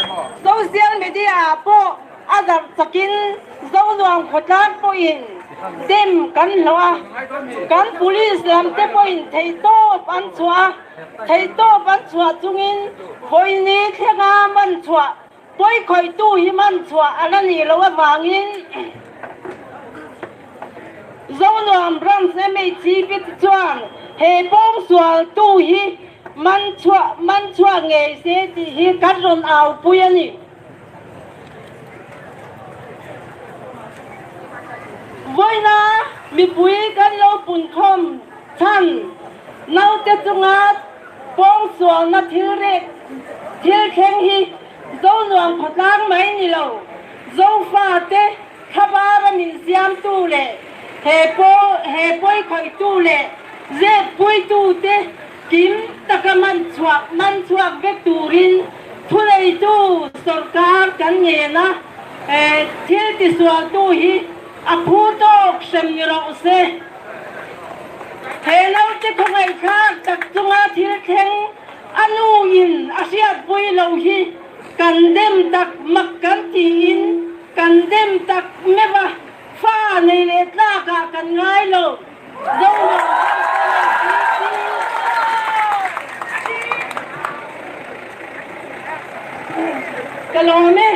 Social media ah pawh a zarh chakin Zonuam khawtlang pawhin dem kan hlawh a, kan police lam te pawhin theihtawp an chhuah a, theihtawp an chhuah chungin vawiini thlenga man chhuah pawikhawihtu hi man chhuah a la nih loh avangin Zonuam Branch MHCP te chuan he pawngsualtu hi man chhuah man chhuah ngei se tih hi kan rawn aupui a ni. Vawiina mipui kan lo punkhawm chhan naute chunga pawngsualna thil rek thil thleng hi Zonuam khawtlang mai ni lo, Zofate thlabara min siamtu leh he he pawikhawihtu leh zeppuitute Kim taka man chhuak man chhuak vek turin thuneitu sawrkar kan ngen a, thil tisualtu hi a phu tawk hrem ni rawh se. He naute khawngaihthlak tak chunga thil thleng a nu in a hriatpui lo hi kan dem tak mak kan tiin kan dem tak meuh a, fa nei leh tlakah kan ngai lo. Ka lawm e.